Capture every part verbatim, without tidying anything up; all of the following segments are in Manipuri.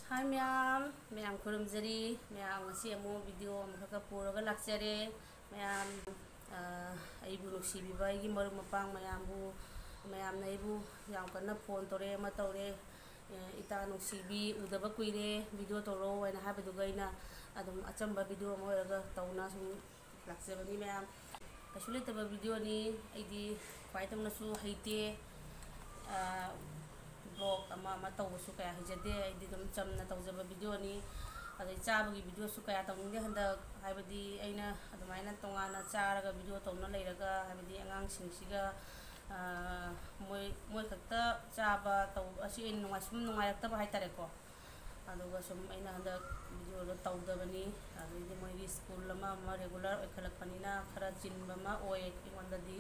ꯍꯥꯏ ꯃꯌꯥꯝ, ꯃꯌꯥꯝ ꯈꯨꯔꯨꯝꯖꯔꯤ꯫ ꯃꯌꯥꯝ, ꯉꯁꯤ ꯑꯃꯨꯛ ꯚꯤꯗꯤꯑꯣ ꯑꯃꯈꯛꯀ ꯄꯨꯔꯒ ꯂꯥꯛꯆꯔꯦ꯫ ꯃꯌꯥꯝ, ꯑ, ꯑꯩꯕꯨ ꯅꯨꯡꯁꯤꯕꯤꯕ ꯑꯩꯒꯤ ꯃꯔꯨꯞ ꯃꯄꯥꯡ ꯃꯌꯥꯝꯕꯨ, ꯃꯌꯥꯝꯅ ꯑꯩꯕꯨ ꯌꯥꯝ ꯀꯟꯅ ꯐꯣꯟ ꯇꯧꯔꯦ, ꯑꯃ ꯇꯧꯔꯦ, ꯑ, "ꯏꯇꯥ ꯅꯨꯡꯁꯤꯕꯤ, ꯎꯗꯕ ꯀꯨꯏꯔꯦ, ꯚꯤꯗꯤꯑꯣ ꯇꯧꯔꯛꯑꯣ" ꯍꯥꯏꯅ ꯍꯥꯏꯕꯗꯨꯒ ꯑꯩꯅ ꯑꯗꯨꯝ ꯑꯆꯝꯕ ꯚꯤꯗꯤꯑꯣ ꯑꯃ ꯑꯣꯏꯔꯒ ꯇꯧꯅ ꯁꯨꯝ ꯂꯥꯛꯆꯕꯅꯤ ꯃꯌꯥꯝ꯫ ꯀꯩꯁꯨ ꯂꯩꯇꯕ ꯚꯤꯗꯤꯑꯣꯅꯤ꯫ ꯑꯩꯗꯤ ꯈ꯭ꯋꯥꯏ ꯇꯧꯅꯁꯨ ꯍꯩꯇꯦ꯫ ꯕ꯭ꯂꯣꯛ ꯑꯃ ꯑꯃ ꯇꯧꯕꯁꯨ ꯀꯌꯥ ꯍꯩꯖꯗꯦ꯫ ꯑꯩꯗꯤ ꯑꯗꯨꯝ ꯆꯝꯅ ꯇꯧꯖꯕ ꯚꯤꯗꯤꯑꯣꯅꯤ꯫ ꯑꯗꯩ ꯆꯥꯕꯒꯤ ꯚꯤꯗꯤꯑꯣꯁꯨ ꯀꯌꯥ ꯇꯧꯅꯤꯡꯗꯦ ꯍꯟꯗꯛ꯫ ꯍꯥꯏꯕꯗꯤ ꯑꯩꯅ ꯑꯗꯨꯃꯥꯏꯅ ꯇꯣꯉꯥꯟꯅ ꯆꯥꯔꯒ ꯚꯤꯗꯤꯑꯣ ꯇꯧꯅ ꯂꯩꯔꯒ, ꯍꯥꯏꯕꯗꯤ ꯑꯉꯥꯡꯁꯤꯡꯁꯤꯒ, ꯃꯣꯏ, ꯃꯣꯏ ꯈꯛꯇ ꯆꯥꯕ ꯇꯧꯕ ꯑꯁꯤ ꯑꯩꯅ ꯅꯨꯡꯉꯥꯏ-, ꯁꯨꯝ ꯅꯨꯡꯉꯥꯏꯔꯛꯇꯕ ꯍꯥꯏꯇꯥꯔꯦꯀꯣ꯫ ꯑꯗꯨꯒ ꯁꯨꯝ ꯑꯩꯅ ꯍꯟꯗꯛ ꯚꯤꯗꯤꯑꯣꯗꯣ ꯇꯧꯗꯕꯅꯤ꯫ ꯑꯗꯩꯗꯤ ꯃꯣꯏꯒꯤ ꯁ꯭ꯀꯨꯜ ꯑꯃ ꯑꯃ ꯔꯦꯒꯨꯂꯔ ꯑꯣꯏꯈꯠꯂꯛꯄꯅꯤꯅ ꯈꯔ ꯆꯤꯟꯕ ꯑꯃ ꯑꯣꯏ ꯑꯩꯉꯣꯟꯗꯗꯤ꯫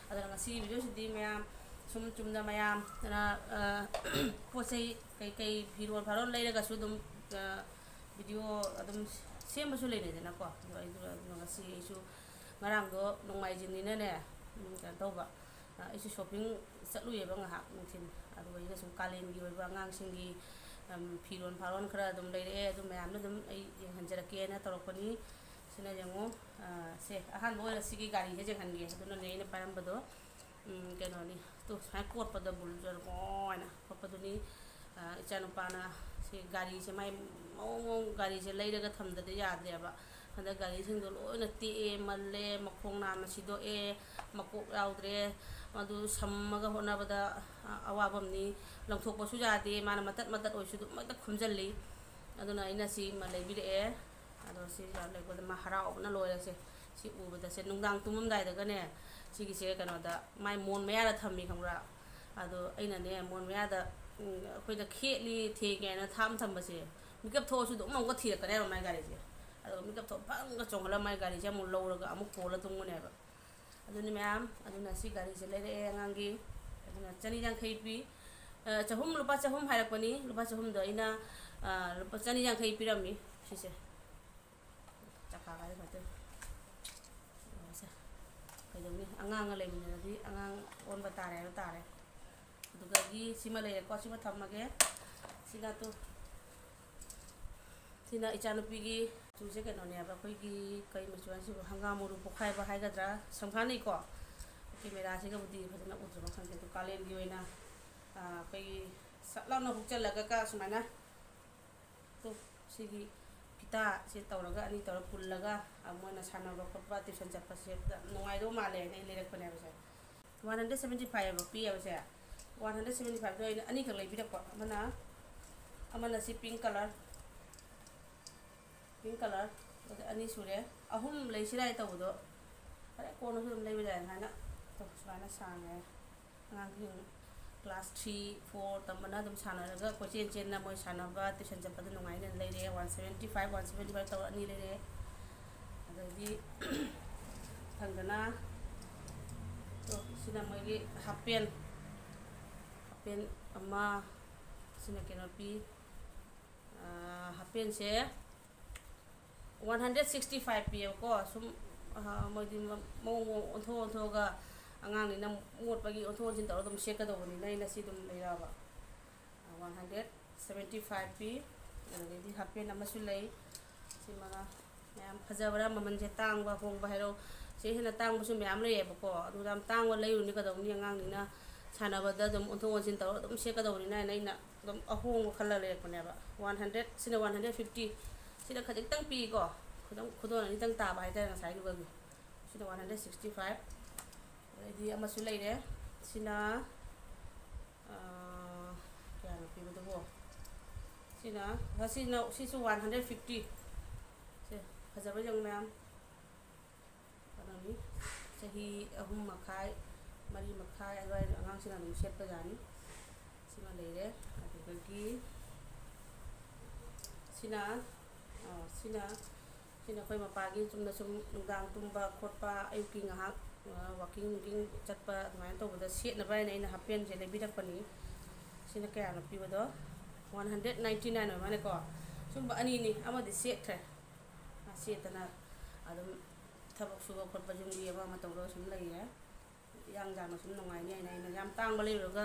ꯑꯗꯨꯅ ꯉꯁꯤꯒꯤ ꯚꯤꯗꯤꯑꯣꯁꯤꯗꯤ ꯃꯌꯥꯝ ꯁꯨꯝ ꯆꯨꯝꯅ ꯃꯌꯥꯝꯅ, ꯑ, ꯄꯣꯠ ꯆꯩ ꯀꯩꯀꯩ ꯐꯤꯔꯣꯜ ꯐꯥꯔꯣꯜ ꯂꯩꯔꯒꯁꯨ ꯑꯗꯨꯝ, ꯑ, ꯚꯤꯗꯤꯑꯣ ꯑꯗꯨꯝ ꯁꯦꯝꯕꯁꯨ ꯂꯩꯅꯩꯗꯅꯀꯣ꯫ ꯑꯗꯣ ꯑꯩꯁꯨ, ꯑꯗꯨꯅ ꯉꯁꯤ ꯑꯩꯁꯨ ꯉꯔꯥꯡꯗꯣ ꯅꯣꯡꯃꯥꯏꯖꯤꯡꯅꯤꯅꯅꯦ, ꯎꯝ, ꯀꯩꯅꯣ ꯇꯧꯕ, ꯑ, ꯑꯩꯁꯨ ꯁꯣꯞꯄꯤꯡ ꯆꯠꯂꯨꯏꯌꯦꯕ ꯉꯥꯏꯍꯥꯛ ꯅꯨꯡꯊꯤꯜ꯫ ꯑꯗꯨꯒ ꯑꯩꯅ ꯁꯨꯝ ꯀꯥꯂꯦꯟꯒꯤ ꯑꯣꯏꯕ ꯑꯉꯥꯡꯁꯤꯡꯒꯤ, ꯎꯝ, ꯐꯤꯔꯣꯜ ꯐꯥꯔꯣꯜ ꯈꯔ ꯑꯗꯨꯝ ꯂꯩꯔꯛꯑꯦ꯫ ꯑꯗꯨ ꯃꯌꯥꯝꯗꯣ ꯑꯗꯨꯝ ꯑꯩ ꯌꯦꯡꯍꯟꯖꯔꯛꯀꯦꯅ ꯇꯧꯔꯛꯄꯅꯤ꯫ ꯁꯤꯅ ꯌꯦꯡꯉꯨ, ꯑ, ꯁꯦ ꯑꯍꯥꯟꯕ ꯑꯣꯏꯅ ꯁꯤꯒꯤ ꯒꯥꯔꯤꯁꯦ ꯌꯦꯡꯍꯟꯒꯦ꯫ ꯑꯗꯨꯅꯅꯦ ꯑꯩꯅ ꯄꯥꯏꯔꯝꯕꯗꯣ, ꯎꯝ, ꯀꯩꯅꯣꯅꯤ꯫ ꯇꯨ ꯁꯨꯃꯥꯏꯅ ꯀꯣꯠꯄꯗ ꯕꯨꯜ ꯆꯨꯔꯀꯣ ꯍꯥꯏꯅ ꯀꯣꯠꯄꯗꯨꯅꯤ꯫ ꯑ, ꯏꯆꯥꯅꯨꯄꯥꯅ ꯁꯤ ꯒꯥꯔꯤꯁꯦ, ꯃꯥꯏ ꯃꯑꯣꯡ ꯃꯑꯣꯡ ꯒꯥꯔꯤꯁꯦ ꯂꯩꯔꯒ ꯊꯝꯗꯗꯤ ꯌꯥꯗ꯭ꯔꯦꯕ꯫ ꯍꯟꯗꯛ ꯒꯥꯔꯤꯁꯤꯡꯗꯣ ꯂꯣꯏꯅ ꯇꯦꯛꯑꯦ, ꯃꯜꯂꯦ, ꯃꯈꯣꯡ ꯅꯥꯝꯃ ꯁꯤꯗꯣꯛꯑꯦ, ꯃꯀꯣꯛ ꯌꯥꯎꯗ꯭ꯔꯦ꯫ ꯑꯗꯨ ꯁꯝꯃꯒ ꯍꯣꯠꯅꯕꯗ, ꯑ, ꯑꯋꯥꯕ ꯑꯃꯅꯤ꯫ ꯂꯪꯊꯣꯛꯄꯁꯨ ꯌꯥꯗꯦ, ꯃꯥꯅ ꯃꯇꯠ ꯃꯇꯠ ꯑꯣꯏꯁꯨ ꯑꯗꯨꯝ ꯍꯦꯛꯇ ꯈꯨꯝꯖꯜꯂꯤ꯫ ꯑꯗꯨꯅ ꯑꯩꯅ ꯁꯤ ꯑꯃ ꯂꯩꯕꯤꯔꯛꯑꯦ꯫ ꯑꯗꯣ ꯁꯤ ꯌꯥꯝ ꯂꯩꯕꯗ ꯃꯥ ꯍꯔꯥꯎꯕꯅ ꯂꯣꯏꯔꯦ꯫ ꯁꯦ, ꯁꯤ ꯎꯕꯗ, ꯁꯦ ꯅꯨꯡꯗꯥꯡ ꯇꯨꯝꯃꯝꯗꯥꯏꯗꯒꯅꯦ, ꯁꯤꯒꯤꯁꯦ ꯀꯩꯅꯣꯗ, ꯃꯥꯏ ꯃꯣꯟ ꯃꯌꯥꯗ ꯊꯝꯃꯤ, ꯈꯪꯕ꯭ꯔꯥ? ꯑꯗꯣ ꯑꯩꯅꯅꯦ, ꯃꯣꯟ ꯃꯌꯥꯗ, ꯎꯝ, ꯑꯩꯈꯣꯏꯗ ꯈꯦꯠꯂꯤ ꯊꯦꯡꯉꯦ ꯍꯥꯏꯅ ꯊꯥꯝ ꯊꯝꯕꯁꯦ, ꯃꯤꯀꯞ ꯊꯣꯛꯑꯁꯨ ꯑꯗꯨꯝ ꯑꯃꯨꯛꯀ ꯊꯤꯔꯛꯀꯅꯦꯕ ꯃꯥꯏ ꯒꯥꯔꯤꯁꯦ꯫ ꯑꯗꯨꯒ ꯃꯤꯀꯞ ꯊꯣꯛꯑ ꯐꯪꯒ ꯆꯣꯡꯍꯜꯂ ꯃꯥꯏ ꯒꯥꯔꯤꯁꯦ ꯑꯃꯨꯛ ꯂꯧꯔꯒ ꯑꯃꯨꯛ ꯀꯣꯜꯂ ꯇꯨꯝꯒꯅꯦꯕ꯫ ꯑꯗꯨꯅꯤ ꯃꯌꯥꯝ, ꯑꯗꯨꯅ ꯁꯤ ꯒꯥꯔꯤꯁꯦ ꯂꯩꯔꯛꯑꯦ ꯑꯉꯥꯡꯒꯤ꯫ ꯑꯗꯨꯅ ꯆꯅꯤ ꯌꯥꯡꯈꯩ ꯄꯤ꯫ ꯑ, ꯆꯍꯨꯝ, ꯂꯨꯄꯥ ꯆꯍꯨꯝ ꯍꯥꯏꯔꯛꯄꯅꯤ꯫ ꯂꯨꯄꯥ ꯆꯍꯨꯝꯗꯣ ꯑꯩꯅ, ꯑ, ꯂꯨꯄꯥ ꯆꯅꯤ ꯌꯥꯡꯈꯩ ꯄꯤꯔꯝꯃꯤ ꯁꯤꯁꯦ꯫ ꯆꯀꯥ ꯒꯥꯔꯤ ꯈꯛꯇ꯫ ꯁꯦ꯫ ꯀꯩꯗꯧꯅꯤ? ꯑꯉꯥꯡꯒ ꯂꯩꯃꯤꯟꯅꯔꯗꯤ ꯑꯉꯥꯡ ꯑꯣꯟꯕ ꯇꯥꯔꯦ ꯍꯥꯏꯕ ꯇꯥꯔꯦ꯫ ꯑꯗꯨꯗꯒꯤ ꯁꯤꯃ ꯂꯩꯔꯦꯀꯣ, ꯁꯤꯃ ꯊꯝꯃꯒꯦ꯫ ꯁꯤꯅ ꯇꯨ ꯁꯤꯅ ꯏꯆꯥꯅꯨꯄꯤꯒꯤ ꯃꯆꯨꯁꯦ ꯀꯩꯅꯣꯅꯦꯕ, ꯑꯩꯈꯣꯏꯒꯤ ꯀꯩ ꯃꯆꯨ ꯍꯥꯏꯁꯤꯕꯨ, ꯍꯪꯒꯥꯝ ꯃꯔꯨ ꯄꯣꯛꯈꯥꯏꯕ ꯍꯥꯏꯒꯗ꯭ꯔꯥ, ꯁꯝꯈꯥꯅꯤꯀꯣ꯫ ꯀꯦꯃꯦꯔꯥꯁꯤꯒꯕꯨꯗꯤ ꯐꯖꯅ ꯎꯗ꯭ꯔꯕ ꯈꯪꯗꯦ, ꯑꯗꯨ ꯀꯥꯂꯦꯟꯒꯤ ꯑꯣꯏꯅ, ꯑꯥ, ꯑꯩꯈꯣꯏꯒꯤ ꯁꯠ ꯂꯥꯎꯅ ꯍꯨꯛꯆꯜꯂꯒ ꯀ ꯁꯨꯃꯥꯏꯅ, ꯇꯣ, ꯁꯤꯒꯤ ꯐꯤꯇꯥꯁꯦ ꯇꯧꯔꯒ, ꯑꯅꯤ ꯇꯧꯔꯒ ꯄꯨꯜꯂꯒ, ꯑꯥ, ꯃꯣꯏꯅ ꯁꯥꯟꯅꯕ ꯈꯣꯠꯄ, ꯇ꯭ꯌꯨꯁꯟ ꯆꯠꯄꯁꯦ ꯌꯥꯝ ꯅꯨꯡꯉꯥꯏꯗꯧ ꯃꯥꯜꯂꯦ ꯍꯥꯏꯅ ꯑꯩ ꯂꯩꯔꯛꯄꯅꯦꯕꯁꯦ꯫ One hundred seventy five ꯍꯥꯏꯕ ꯄꯤꯌꯦꯕꯁꯦ꯫ One hundred seventy fiveꯇ ꯑꯩꯅ ꯑꯅꯤꯈꯛ ꯂꯩꯕꯤꯔꯛꯄ, ꯑꯃꯅ, ꯑꯃꯅ ꯁꯤ pink colour, pink colour, ꯑꯗ ꯑꯅꯤ ꯁꯨꯔꯦ, ꯑꯍꯨꯝ ꯂꯩꯁꯤꯔꯥ ꯍꯥꯏ ꯇꯧꯕꯗꯣ, ꯐꯔꯦ, ꯀꯣꯟꯅꯁꯨ ꯑꯗꯨꯝ ꯂꯩꯕ ꯌꯥꯏ ꯍꯥꯏꯅ꯫ ꯇꯣ, ꯁꯨꯃꯥꯏꯅ ꯁꯥꯡꯉꯦ꯫ ꯑꯉꯥꯡꯁꯤꯡ class three, four ꯇꯝꯕꯅ ꯑꯗꯨꯝ ꯁꯥꯟꯅꯔꯒ ꯀꯣꯏꯆꯦꯟ ꯆꯦꯟꯅ ꯃꯣꯏ ꯁꯥꯟꯅꯕ, ꯇ꯭ꯌꯨꯁꯟ ꯆꯠꯄꯗ ꯅꯨꯡꯉꯥꯏꯅ ꯂꯩꯔꯦ꯫ One seventy five, one seventy five ꯇꯧꯔ ꯑꯅꯤ ꯂꯩꯔꯦ꯫ ꯑꯗꯩꯗꯤ ꯊꯪꯗꯅ, ꯇꯣ, ꯁꯤꯅ ꯃꯣꯏꯒꯤ half pant, half pant ꯑꯃ, ꯁꯤꯅ ꯀꯩꯅꯣ ꯄꯤ, half pantꯁꯦ one hundred sixty five ꯄꯤꯌꯦꯕꯀꯣ꯫ ꯁꯨꯝ, ꯑꯥ, ꯃꯣꯏꯗꯤ ꯃ-, ꯃꯑꯣꯡ ꯃꯑꯣꯡ ꯑꯣꯟꯊꯣꯛ ꯑꯣꯟꯊꯣꯛꯑꯒ, ꯑꯉꯥꯡꯅꯤꯅ ꯃꯣꯠꯄꯒꯤ ꯑꯣꯟꯊꯣꯛ ꯑꯣꯟꯁꯤꯟ ꯇꯧꯔꯒ ꯑꯗꯨꯝ ꯁꯦꯠꯀꯗꯧꯕꯅꯤꯅ ꯑꯩꯅ ꯁꯤ ꯑꯗꯨꯝ ꯂꯩꯔꯛꯑꯕ꯫ One hundred seventy five ꯄꯤ꯫ ꯑꯗꯨꯗꯒꯤꯗꯤ half pant ꯑꯃꯁꯨ ꯂꯩ꯫ ꯁꯤꯃꯒ ꯃꯌꯥꯝ ꯐꯖꯕ꯭ꯔꯥ? ꯃꯃꯜꯁꯦ ꯇꯥꯡꯕ ꯍꯣꯡꯕ ꯍꯥꯏꯔꯣ꯫ ꯁꯤ ꯍꯦꯟꯅ ꯇꯥꯡꯕꯁꯨ ꯃꯌꯥꯝ ꯂꯩꯌꯦꯕꯀꯣ꯫ ꯑꯗꯨ ꯌꯥꯝ ꯇꯥꯡꯕ ꯂꯩꯔꯨꯅꯤ ꯀꯩꯗꯧꯅꯤ? ꯑꯉꯥꯡꯅꯤꯅ ꯁꯥꯟꯅꯕꯗ ꯑꯗꯨꯝ ꯑꯣꯟꯊꯣꯛ ꯑꯣꯟꯁꯤꯟ ꯇꯧꯔꯒ ꯑꯗꯨꯝ ꯁꯦꯠꯀꯗꯧꯕꯅꯤꯅ ꯍꯥꯏꯅ ꯑꯩꯅ ꯑꯗꯨꯝ ꯑꯍꯣꯡꯕ ꯈꯜꯂ ꯂꯩꯔꯛꯄꯅꯦꯕ꯫ One hundred, ꯁꯤꯅ one hundred fifty꯫ ꯁꯤꯅ ꯈꯖꯤꯛꯇꯪ ꯄꯤꯀꯣ꯫ ꯈꯨꯗꯝ, ꯈꯨꯗꯣꯟ ꯑꯅꯤꯇꯪ ꯇꯥꯕ ꯍꯥꯏꯇꯥꯔꯦ ꯉꯁꯥꯏꯗꯨꯒꯒꯤ꯫ ꯁꯤꯅ one hundred sixty five꯫ ꯑꯗꯩꯗꯤ ꯑꯃꯁꯨ ꯂꯩꯔꯦ꯫ ꯁꯤꯅ, ꯑꯥ, ꯀꯌꯥꯅꯣ ꯄꯤꯕꯗꯨꯕꯣ? ꯁꯤꯅ, ꯁꯤꯅ, ꯁꯤꯁꯨ one hundred fifty꯫ ꯁꯦ, ꯐꯖꯕ ꯌꯦꯡꯉꯨ ꯃꯌꯥꯝ꯫ ꯀꯩꯅꯣꯅꯤ, ꯆꯍꯤ ꯑꯍꯨꯝ ꯃꯈꯥꯏ, ꯃꯔꯤ ꯃꯈꯥꯏ ꯑꯗꯨꯋꯥꯏꯗ ꯑꯉꯥꯡꯁꯤꯡꯅ ꯑꯗꯨꯝ ꯁꯦꯠꯄ ꯌꯥꯅꯤ꯫ ꯁꯤꯃ ꯂꯩꯔꯦ꯫ ꯑꯗꯨꯗꯒꯤ ꯁꯤꯅ, ꯑ, ꯁꯤꯅ, ꯁꯤꯅ ꯑꯩꯈꯣꯏ ꯃꯄꯥꯒꯤ ꯆꯨꯝꯅ ꯁꯨꯝ ꯅꯨꯡꯗꯥꯡ ꯇꯨꯝꯕ ꯈꯣꯠꯄ, ꯑꯌꯨꯛꯀꯤ ꯉꯥꯏꯍꯥꯛ, ꯑ, walking ꯅꯨꯀꯤꯡ ꯆꯠꯄ ꯑꯗꯨꯃꯥꯏꯅ ꯇꯧꯕꯗ ꯁꯦꯠꯅꯕ ꯍꯥꯏꯅ ꯑꯩꯅ half pantꯁꯦ ꯂꯩꯕꯤꯔꯛꯄꯅꯤ꯫ ꯁꯤꯅ ꯀꯌꯥꯅꯣ ꯄꯤꯕꯗꯣ? One hundred ninety nine ꯑꯣꯏ ꯃꯥꯜꯂꯦꯀꯣ꯫ ꯁꯨꯝꯕ ꯑꯅꯤꯅꯤ, ꯑꯃꯗꯤ ꯁꯦꯠꯈ꯭ꯔꯦ꯫ ꯃꯥ ꯁꯦꯠꯇꯅ ꯑꯗꯨꯝ ꯊꯕꯛ ꯁꯨꯕ ꯈꯣꯠꯄ, ꯌꯨꯝꯒꯤ ꯑꯃ ꯑꯃ ꯇꯧꯔꯒ ꯁꯨꯝ ꯂꯩꯔꯦ꯫ ꯏꯔꯥꯡ ꯖꯥꯡꯅ ꯁꯨꯝ ꯅꯨꯡꯉꯥꯏꯅꯤ ꯍꯥꯏꯅ ꯑꯩꯅ ꯌꯥꯝ ꯇꯥꯡꯕ ꯂꯩꯔꯨꯔꯒ,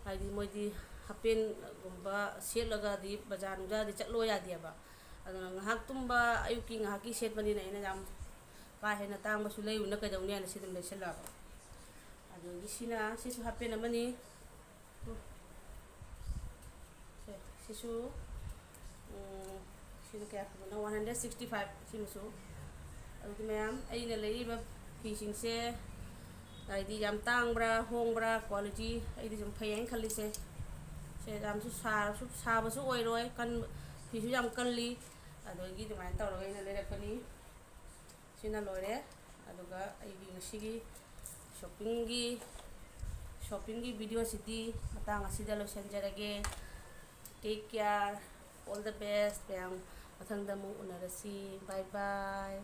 ꯍꯥꯏꯗꯤ ꯃꯣꯏꯗꯤ half pantꯒꯨꯝꯕ ꯁꯦꯠꯂꯒꯗꯤ ꯕꯖꯥꯔ ꯅꯨꯡꯖꯥꯔꯗꯤ ꯆꯠꯂꯣ ꯌꯥꯗꯦꯕ꯫ ꯑꯗꯨꯅ ꯉꯥꯏꯍꯥꯛ ꯇꯨꯝꯕ, ꯑꯌꯨꯛꯀꯤ ꯉꯥꯏꯍꯥꯛꯀꯤ ꯁꯦꯠꯄꯅꯤꯅ ꯑꯩꯅ ꯌꯥꯝ ꯀꯥ ꯍꯦꯟꯅ ꯇꯥꯡꯕꯁꯨ ꯂꯩꯔꯨꯅ ꯀꯩꯗꯧꯅꯤ ꯍꯥꯏꯅ ꯁꯤ ꯑꯗꯨꯝ ꯂꯩꯁꯜꯂꯛꯑꯕ꯫ ꯑꯗꯒꯤ ꯁꯤꯅ, ꯁꯤꯁꯨ half pant ꯑꯃꯅꯤ꯫ ꯁꯦ, ꯁꯤꯁꯨ, ꯎꯝ, ꯁꯤꯅ ꯀꯌꯥ ꯄꯤꯕꯅꯣ? One hundred sixty five ꯁꯤꯃꯁꯨ꯫ ꯑꯗꯨꯗꯤ ꯃꯌꯥꯝ, ꯑꯩꯅ ꯂꯩꯔꯤꯕ ꯐꯤꯁꯤꯡꯁꯦ ꯍꯥꯏꯗꯤ ꯌꯥꯝ ꯇꯥꯡꯕ꯭ꯔꯥ, ꯍꯣꯡꯕ꯭ꯔꯥ, quality ꯑꯩꯗꯤ ꯁꯨꯝ ꯐꯩ ꯍꯥꯏꯅ ꯈꯜꯂꯤꯁꯦ꯫ ꯁꯦ, ꯌꯥꯝꯁꯨ ꯁꯥꯔꯁꯨ, ꯁꯥꯕꯁꯨ ꯑꯣꯏꯔꯣꯏ, ꯀꯟ-, ꯐꯤꯁꯨ ꯌꯥꯝ ꯀꯜꯂꯤ꯫ ꯑꯗꯒꯤ ꯑꯗꯨꯃꯥꯏꯅ ꯇꯧꯔꯒ ꯑꯩꯅ ꯂꯩꯔꯛꯄꯅꯤ꯫ ꯁꯤꯅ ꯂꯣꯏꯔꯦ꯫ ꯑꯗꯨꯒ ꯑꯩꯒꯤ ꯉꯁꯤꯒꯤ shoppingꯒꯤ, shoppingꯒꯤ videoꯁꯤꯗꯤ ꯃꯇꯥꯡ ꯑꯁꯤꯗ ꯂꯣꯏꯁꯤꯟꯖꯔꯒꯦ꯫ Take care, all the best ꯃꯌꯥꯝ, ꯃꯊꯪꯗ ꯑꯃꯨꯛ ꯎꯅꯔꯁꯤ꯫ Bye bye꯫